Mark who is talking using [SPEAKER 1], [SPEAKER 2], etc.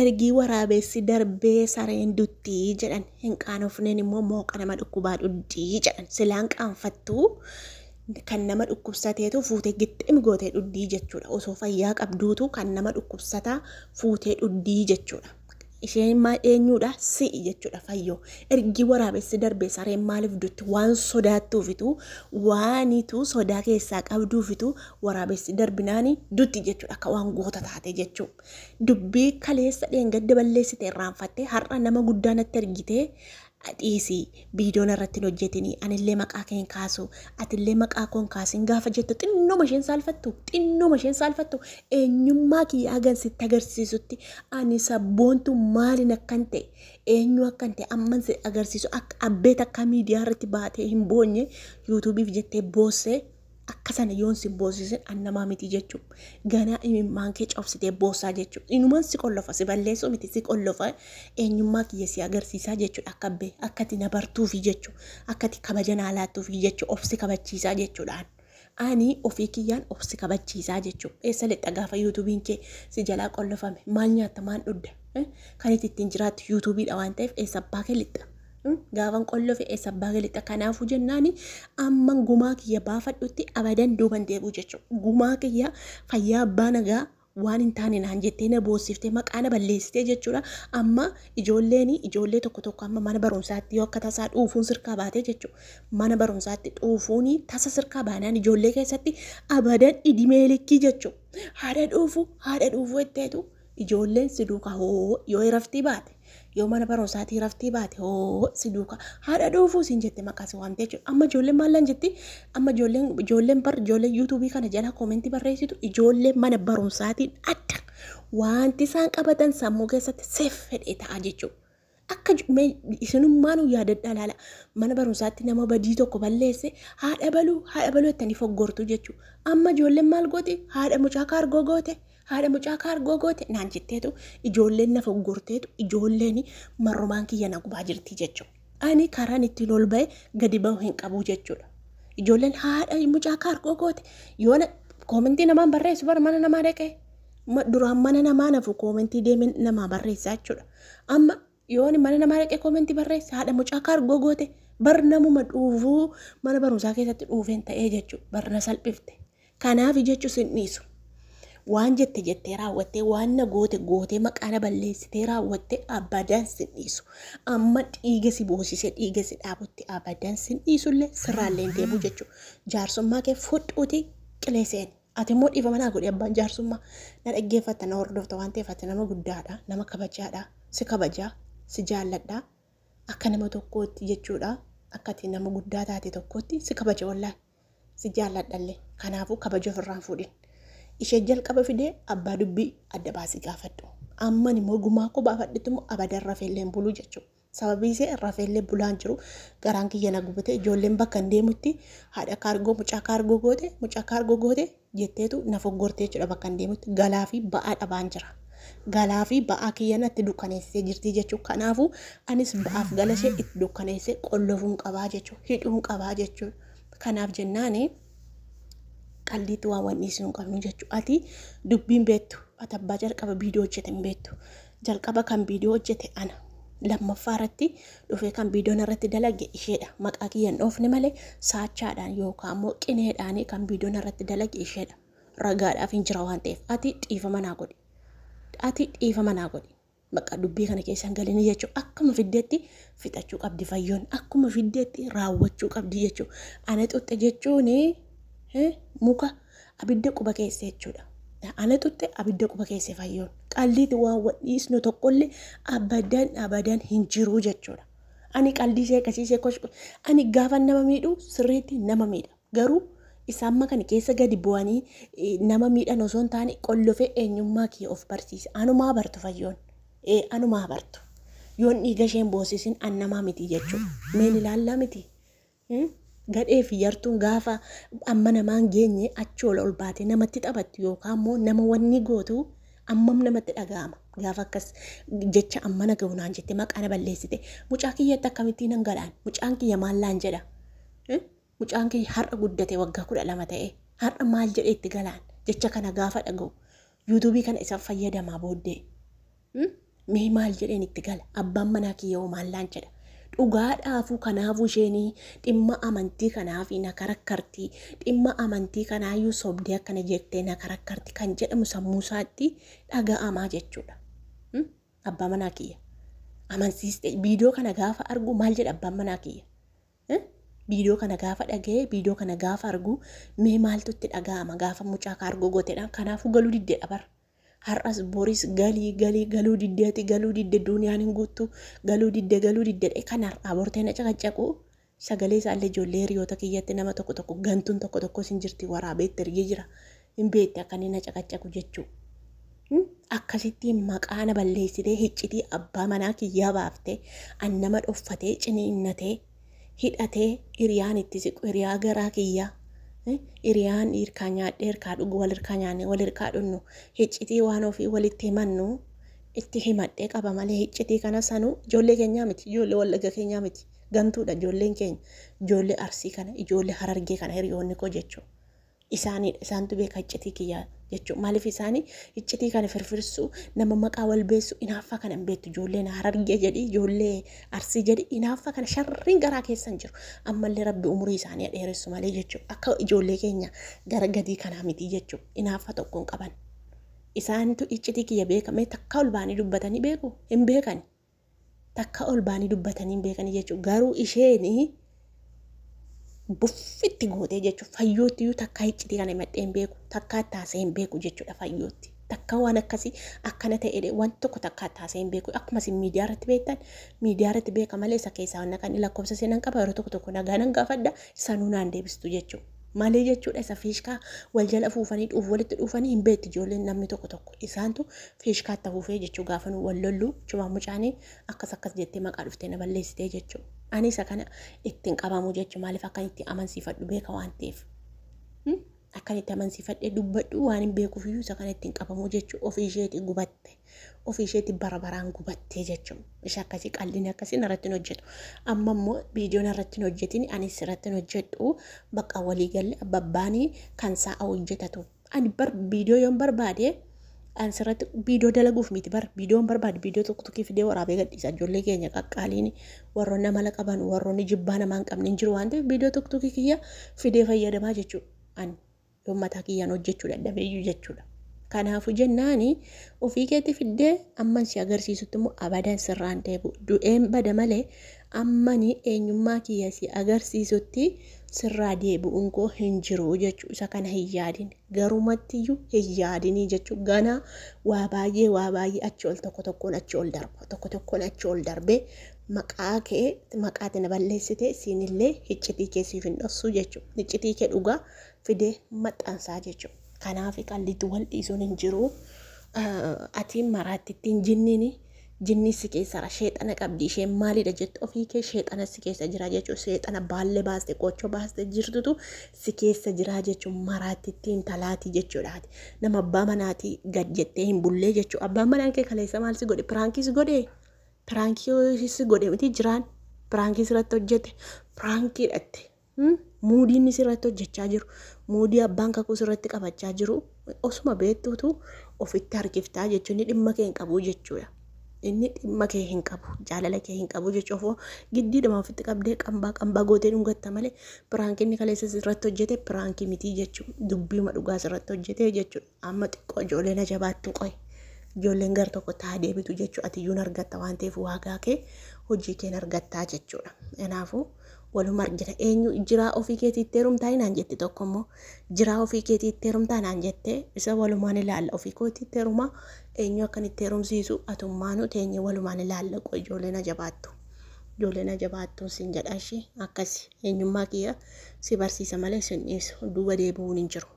[SPEAKER 1] Ergii waraabessi darbee sareen duttii jedhan, hin qaanofneen immoo mooqa nama dhukkubaa dhuddii jedhan. Silaan qaanfattuu kan nama dhukkubsateetu fuutee gixxim gootee dhuddii jechuudha. Osoo fayyaa qabduutu kan nama dhukkubsataa fuutee dhuddii jechuudha. Isheen maal eenyuudha? Si'i jechuudha fayyoo. Ergii waraabessi darbee sareen maaliif dutti? Waan sodaattuufitu, waanitu sodaa keessaa qabduufitu waraabessi darbinaani dutti jechuudha. Akka waan goota taate jechuudha. Dubbii kaleessa dheengadda balleessite irraanfattee har'a nama guddaa natti ergitee dhiisii viidiyoon irratti hin hojjetinii, anillee maqaa kee hin kaasu, atillee maqaa koo hin kaasin gaafa jettu xinnuma isheen saalfattu, xinnuma isheen saalfattu. Eenyummaa kiyya hagan sitti agarsiisutti, ani sabboontu maalin akkan ta'e, eenyu akkan ta'e amman si agarsiisu. Akka abbee takka miidiyaa irratti baatee hin boonye yuutuubiif jettee boossee akka sana yoon si boosisin an namaa miti jechuudha. Ganaa imimmaan kee cobsitee boossaa jechuudha. Inumaan si qollofa, si balleessuu miti, si qollofa, eenyummaa kiyya si agarsiisaa jechuudha. Akka abbee akka ati na bartuufi jechuudha. Akka ati kabaja naa laattuufi jechuudha. Of si kabachiisaa jechuudhaan. Ani ofii kiyyaan of si kabachiisaa jechuudha. Eessa lixxa gaafa yuutuubiin kee si jalaa qollofame? Maal nyaatta, maal dhugda? Kan itti ittiin jiraattu yuutuubiidha waan ta'eef eessa abbaa kee lixxa? Gaafan qollofe eessa abbaa kee lixxa? Kanaafuu jennaani amman gumaa kiyya baafadhutti abadan duuban deebi'u jechuudha. Gumaa kiyya fayyaa abbaa nagaa waan hin taane naan jettee na boossiftee maqaa na balleessitee jechuudha. Amma ijoolleen ijoollee tokko tokko amma mana barumsaatti yoo akka tasaa dhuufuun sirkaa baatee jechuudha. Mana barumsaatti dhuufuun tasa sirkaa baanaan ijoollee keessatti abadan idimee likkii jechuudha. Haadha dhuufu, haadha dhuufu jetteetu ijoolleen si duukaa hoo yoo raftii baate, yoo mana barumsaatii raftii baate hoo si duukaa haadha dhuufuu siin jette maqaa si waamte jechuudha. Amma ijoolleen maallaan jetti? Amma ijoolleen ijoolleen bar ijoolleen yuutuubii kana jala koomentii barreessitu ijoolleen mana barumsaatiin adda wanti isaan qabatan sammuu keessatti seef fedhee ta'a jechuudha. Akka isinummaanuu yaadadhaa laala, mana barumsaatti nama badii tokko balleesse haadha baluu, haadha baluu jettanii foggortu jechuudha. Amma ijoolleen maal gooti? Haadha mucaa kaargoo goote, haadha mucaa kaargoo goote naan jetteetu ijoolleen na foggorteetu ijoolleen marrumaan kiyya na gubaa jirti jechuudha. Ani karaan ittiin ol ba'e gadi ba'u hin qabu jechuudha. Ijoolleen haadha mucaa kaargoo goote yoo koomentii namaan barreessu bara mana namaa dhaqee duraan mana namaa nafu koomentii deemee namaa barreessaa jechuudha. Amma yoon mana namaa dhaqee koomentii barreessa haadha mucaa kaargoo goote bar namuma dhuufuu mana barumsaa keessatti dhuufeen ta'ee jechuudha. Barna salphifte. Kanaaf jechuun sin dhiisu. Waan jette jettee raawwattee, waan na goote gootee maqaa na balleessitee raawwattee abadan sin dhiisu. Amma dhiiga si boosisee dhiiga si dhaabutti abadan sin dhiisullee sirraallee hin deebi'u jechuudha. Jaarsummaa kee fudhuuti qilee seeni. Ati immoo dhiifama naa godhi abbaan jaarsummaa, na dhaggeeffatta, na hordofta waan ta'eef ati nama guddaadha, nama kabajaadha, si kabajaa, si jaalladha akka nama tokkootti jechuudha. Akka ati nama guddaa taate tokkootti si kabaja, wallaahi si jaalladhallee. Kanaafuu kabaja ofirraan fuudhin. Ishee jalqaba fidee abbaa dubbii adda baasii gaafadhu. Amman immoo gumaa koo baafadhutti immoo abadan rafeellee hin bulu jechuudha. Sababii ishee rafeellee bulaan jiru garaan kiyya na gubate. Ijoolleen bakka hin deemutti haadha kaargoo mucaa kaargoo goote, mucaa kaargoo goote jetteetu na foggortee jechuudha. Bakka hin deemutti galaa fi ba'aa dhabaan jira. Galaa fi ba'aa kiyya natti dukkaneessitee jirti jechuudha. Kanaafuu anis ba'aaf gala ishee itti dukkaneessee qollofuun qabaa jechuudha. Hidhuun qabaa jechuudha. Kanaaf jennaani qalliitti waan wanni hin qabnu jechuudha. Ati dubbiin beektu, ati abbaa jalqaba viidiyoo hojjete hin beektu. Jalqaba kan viidiyoo hojjete ana. Lammaffaa irratti dhufee kan viidiyoon irratti dalage isheedha. Maqaa kiyya hin dhoofne malee saachaadhaan yookaan immoo qineedhaan kan viidiyoon irratti dalage isheedha. Ragaadhaaf hin jira waan ta'eef ati dhiifama naa godhi. Ati dhiifama naa godhi. Bakka dubbii kana keessa hin galini jechuudha. Akkuma fiddeetti fixachuu qabdi fayyoon. Akkuma fiddeetti raawwachuu qabdi jechuudha. Ana xuxxe jechuun muka abidda quba keessa jechuudha. Ana xuxxe abidda quba keessa fayyoon. Qalliiti waan dhiisnu tokkollee abadan abadan hin jiru jechuudha. Ani qaldii ishee akkasiisee ani gaafa nama miidhu sirriitti nama miidha. Garuu isaan makani keessa gadi bu'anii nama miidhan osoo hin taane qollofee eenyummaa kiyya of barsiisa. Anumaa bartu fayyoon. Anumaa bartu. Yoon dhiiga isheen boosisin an namaa miti jechuudha. Meen ilaallaa miti. Gadhee fi yartuun gaafa amma namaan geenye achi ol ol baatee namatti taphattu yookaan immoo nama wanni gootu ammam namatti dhaga'ama. Gaafa akkas jecha amma na ga'u naan jette maqaa na balleessite. Mucaa kiyyatti akkamittiin nan galaan? Mucaan kiyya maal laan jedha? Mucaan kiyya har'a guddate, waggaa 12 ta'e, har'a maal jedhee itti galaan jecha kana gaafa dhaga'u? Yuutuubii kana isa fayyadamaa booddee. Mee maal jedheen itti gala? Abbaan manaa kiyya hoo maal naan jedha? Dhugaadhaafuu kanaafuu isheenii dhimma amantii kanaaf na karakkarti, dhimma amantii kanaayyuu sobdee akkana jettee na karakkarti kan jedhamu sammuu isaatti dhaga'amaa jechuudha. Abbaa manaa kiyya. Amansiiste viidiyoo kana gaafa argu maal jedha abbaan manaa kiyya? Viidiyoo kana gaafa dhaga'ee, viidiyoo kana gaafa argu mee maaltu itti dhaga'ama gaafa mucaa kaargoo gooteedhaan? Kanaafuu galuu diddeedha bara. Har'as boris galii galii galuu diddeeti, galuu didde, duuniyaan hin guuttu, galuu didde, galuu didde. Kan har'aa bortee na caqacaqu sagalee isaallee ijoollee hiriyoota kiyyatti nama tokko tokko gantuun tokko tokko sin jirti waraabeetti ergee jira. Hin beekti akka inni na caqacaqu jechuudha. Akkasitti maqaa na balleessitee, hiccitii abbaa manaa kiyyaa baaftee, an nama dhoffatee ciniinnatee hidhatee, hiriyaan itti siqu, hiriyaa garaa kiyyaa, hiriyaan hirkaa nyaadhee hirkaa dhugu, wal hirkaa nyaannee wal hirkaa dhugnu, hiccitii waan ofii walitti himannu itti himadhee qaba malee, hiccitii kana sanuu ijoollee keenyaa miti, ijoollee Wallagga keenyaa miti, gantuudha ijoolleen keenya, ijoollee Arsii kana, ijoollee Harargee kana, hiriyoonni koo jechuudha. Isaaniidha, isaantu beeka hiccitii kiyyaa jechuudha. Maaliif isaanii hiccitii kana firfirsuu, nama maqaa wal beessu, inaaffaa kana hin beektu. Ijoolleen Harargee jedhi, ijoollee Arsii jedhi, inaaffaa kana sharriin garaa keessa hin jiru. Ammallee Rabbi umurii isaanii dheeressu malee jechuudha. Akka ijoollee keenya gara gadii kanaa miti jechuudha. Inaaffaa tokko hin qaban. Isaantu hiccitii kiyya beekamee takka ol ba'anii dubbatanii beeku hin beekani. Takka ol ba'anii dubbatanii hin beekanii jechuudha. Garuu isheenii buffitti gootee jechuudha. Fayyootti iyyuu takka hiccitii kana himadhee hin beeku. Takka taasee hin beeku jechuudha fayyootti. Takka waan akkasii akkana ta'edha waan tokko takka taasee hin beeku. Akkuma isin miidiyaa irratti beektan miidiyaa irratti beeka malee isa keessaa waan kan lakkoofsa seenan qaba, yeroo tokko tokko nagaa nan gaafadha, sanuu naan deebistu jechuudha. Malee jechuudha isa fiishkaa wal jala fuufanii dhuuf walitti dhuufanii hin beektu ijoolleen namni tokko tokko. Isaantu fiishkaatti hafuufee jechuudha gaafa nu wal lollu chuma mucaanii akkas akkas jettee maqaa dhuftee na balleessitee jechuudha. Ani isa kana ittiin qabamu jechuudha, maaliif akkan itti amansiifadhu beeka waan ta'eef. Akkan itti amansiifadhee dubbadhu waan hin beekuuf iyyuu isa kana ittiin qabamu jechuudha. Ofii isheetii gubatte. Ofii isheetii bara baraan gubattee jechuudha. Isa akkasii qalliin akkasii narratti hin hojjetu. Amma immoo viidiyoon irratti hin hojjetin, anis irratti hin hojjedhu, bakka walii galle abbabbaanii kan sa'a hojjetatu. Ani bar viidiyoo yoon barbaade an sirratti viidiyoo dalaguuf miti bar, viidiyoon barbaade viidiyoo tokko tokko fidee waraabee gadhiisa. Ijoollee keenya qaqqaaliin warroonni amala qaban, warroonni jibbaa namaa hin qabne hin jiru waan ta'eef, viidiyoo tokko tokko kiyya fidee fayyadamaa jechuudha. Ani yoon mataa kiyyaan hojjechuu dadhabeeyyuu jechuudha. Kanaafuu jennaani ofii keetti fiddee amman si agarsiisutti immoo abadan sirraan deebi'u. Du'een bada malee ammani eenyummaa kiyya si agarsiisutti sirraa deebi'uun koo hin jiru jechuudha. Isa kana hin yaadin. Garumattiyyuu hin yaadinii jechuudha. Ganaa waa baay'ee, waa baay'ee achi ol tokko tokkoon achi ol darba. Tokko tokkoon achi ol darbee maqaa kee maqaati na balleessite, siinillee hiccitii kee siif hin dhossu jechuudha. Hiccitii kee dhugaa fidee maxxansaa jechuudha. Kanaaf qalliitti wal dhiisuun hin jiru. Ati maraatti ittiin jinniini jinni si keessara sheexana qabdi isheen maalidha jettu, ofii kee sheexana si keessa jira jechuudha. Sheexana baallee baaste, qochoo baaste jirtutu si keessa jira jechuudha. Maraatti ittiin talaatii jechuudha. Nama abbaa manaatii gad jettee hin bullee jechuudha. Abbaan manaa kee kaleessa maal si godhe? Piraankii si godhe? Piraankii si godhe miti jiraan? Piraankii sirratti hojjete? Piraankii hidhatte. Muudii inni sirratti hojjechaa jiru, muudii abbaan kakuu sirratti qabachaa jiru osuma beektuutu ofitti harkiftaa jechuun inni dhimma kee hin qabu jechuudha. Inni dhimma kee hin qabu, jaalala kee hin qabu jechuudha. Ofoo giddiidhuma ofitti qabdee qambaa qambaa gootee dhungatta malee piraankii inni kaleessa sirratti hojjete piraankii mitii jechuudha. Dubbiima dhugaa sirratti hojjete jechuudha. Amma xiqqoo ijoolleen ajabaattu qoy. Ijoolleen gara tokko taa deebitu jechuudha. Ati iyyuu argatta waan ta'eef waagaa kee hojii keen argattaa jechuudha. Kanaafuu waluma argina. Eenyu jiraa ofii keetii itti heerumtaa naan jetti, tokko immoo jiraa ofii keetii itti heerumtaa naan jette, isa walumaan ilaalla. Ofii kootii itti heerumaa, eenyu akkan itti heerumsiisu atummaanu teenye walumaan ilaalla. Qoy ijoolleen ajabaattu. Ijoolleen ajabaattuun sin jedha ishee akkasi eenyummaa kiyya si barsiisa malee sin dhiisu, duuba deebi'uun hin jiru.